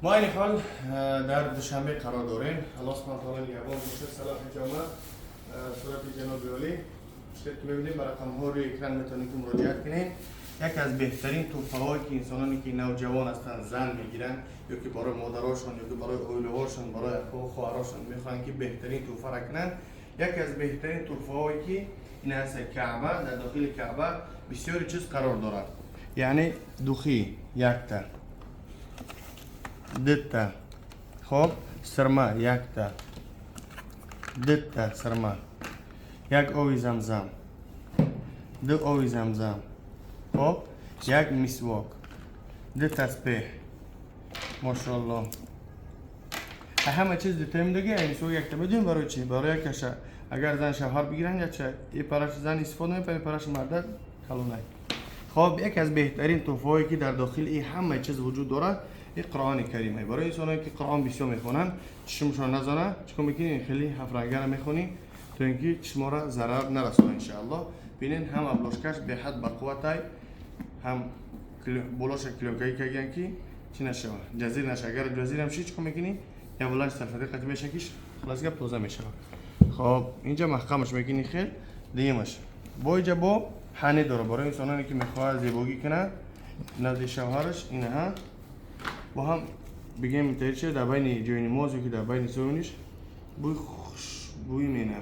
Мо айни ҳол дар Душанбе қарор дорем. Аллоҳ субҳана таоло нигаҳбон бошад. Салоҳ ҳиҷома, сурати ҷаноби олӣ чизе ки мебинем, ба рақамҳо рӯи экран метавонем ки муроҷиат кунем. Яке аз беҳтарин тӯҳфаҳое ки инсононе ки навҷавон ҳастанд, зан мегиранд, ё ки барои модарошон, ё ки барои оилаҳошон, барои акаву хоҳарошон мехоҳанд ки беҳтарин тӯҳфаро кунанд, яке аз беҳтарин тӯҳфаҳое ки ин ҳаст. Каъба, дар дохили Каъба бисёри чиз қарор дорад, яъне духи якта, дитта, хоб, сирма якта, дитта сирма, як оби Замзам, ду оби Замзам, хоб, як мисвок, ду таспеҳ, мошоалло, ҳама чиз дитаи медоги. Мисвок якта медонем барои чи? Барои якаша агар зан шавҳар бигиранд, яча и параш зан истифода мепарад, параш марда калонай. Хоб, яке аз беҳтарин тӯҳфаҳое ки дар дохили ин ҳама чиз вуҷуд дорад, ин Қуръони Кариме. Барои инсоное ки Қуръон бисёр мехонанд, чишмшон назана, чикор мекунӣ? Хеле ҳафтрангара мехонӣ, то ин ки чишмора зарар нарасона, иншаалло. Бинен, ҳам обложкаш беҳад бақувватай, ҳам болоша клёнкаи кагиян ки чӣ нашава, ҷазир наша. Агар ҷазирам ши, чикор мекунӣ? Я болаш сафеди қати мешакиш, хулас гап, тоза мешава. Хоб, инҷа маҳкамаш мекунӣ. Хел дуюмаш бо инҷа бо ҳане дора, барои инсононе ки мехоҳад зебогӣ кунад назди шавҳараш. Инаҳа бо ҳам бигем, ча дар байни ҷои намоз ё ки дар байни союниш бӯи хушбӯй мена,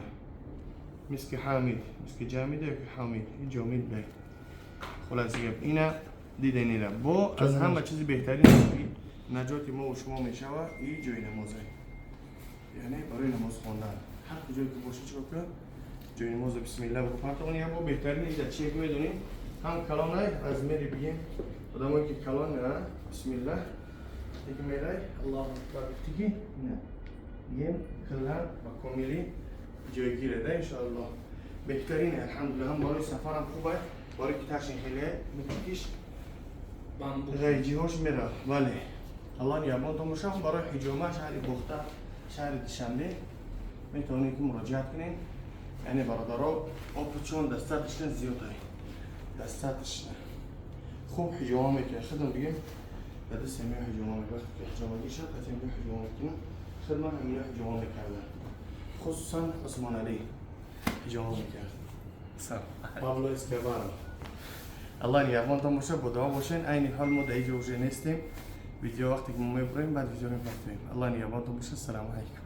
миски ҳамид, миски ҷамида ё ки ҳамид, ин ҷомид бе. Хулас гап, ина диданира. Бо аз ҳама чизи беҳтарин ки наҷоти мо ва шумо мешавад, и ҷои намозе, яъне барои намоз хондан. Ҳар куҷое ки бошӣ, чикор кун? Ҷои намоза бисмилла бо партоғни. Бо беҳтарин ида чие ки медонӣ? Ҳам калонай, размери бигем, одамое ки калон, бисмилла яки мерай, Аллоҳу акбар гуфти ки ина бигем, киллан ба комилӣ ҷойгире да, иншоаллоҳ. Беҳтарине, алҳамдулилла. Ҳам барои сафарам хубай, барои ки ташин хеле мекиш ғайҷиҳош мера. Бале, Аллоҳ нигаҳбонтон боша. Барои ҳиҷома шаҳри Бохта, шаҳри Душанбе метавонед ки муроҷиат кунед. Яъне, бародаро, опытшон достаточно зиёдай, достаточно хуб ҳиҷома мекунад. Худам бигем, ба даст ҳамиё ҳиҷома, вақте ки ҳиҷомагӣ шуд, қатъи ҳиҷома мекунам. Худман ҳамиё ҳиҷома мекардам, хусусан Усмоналӣ ҳиҷома мекард, Пабло Эскобаро. Аллоҳ нигаҳбонтон боша, бо дуо бошен. Айни ҳол мо дар иҷо уже нестем. Видео вақте ки мо мебурем, баъд видео мепартоем. Аллоҳ нигаҳбонтон боша. Ассалому алайкум.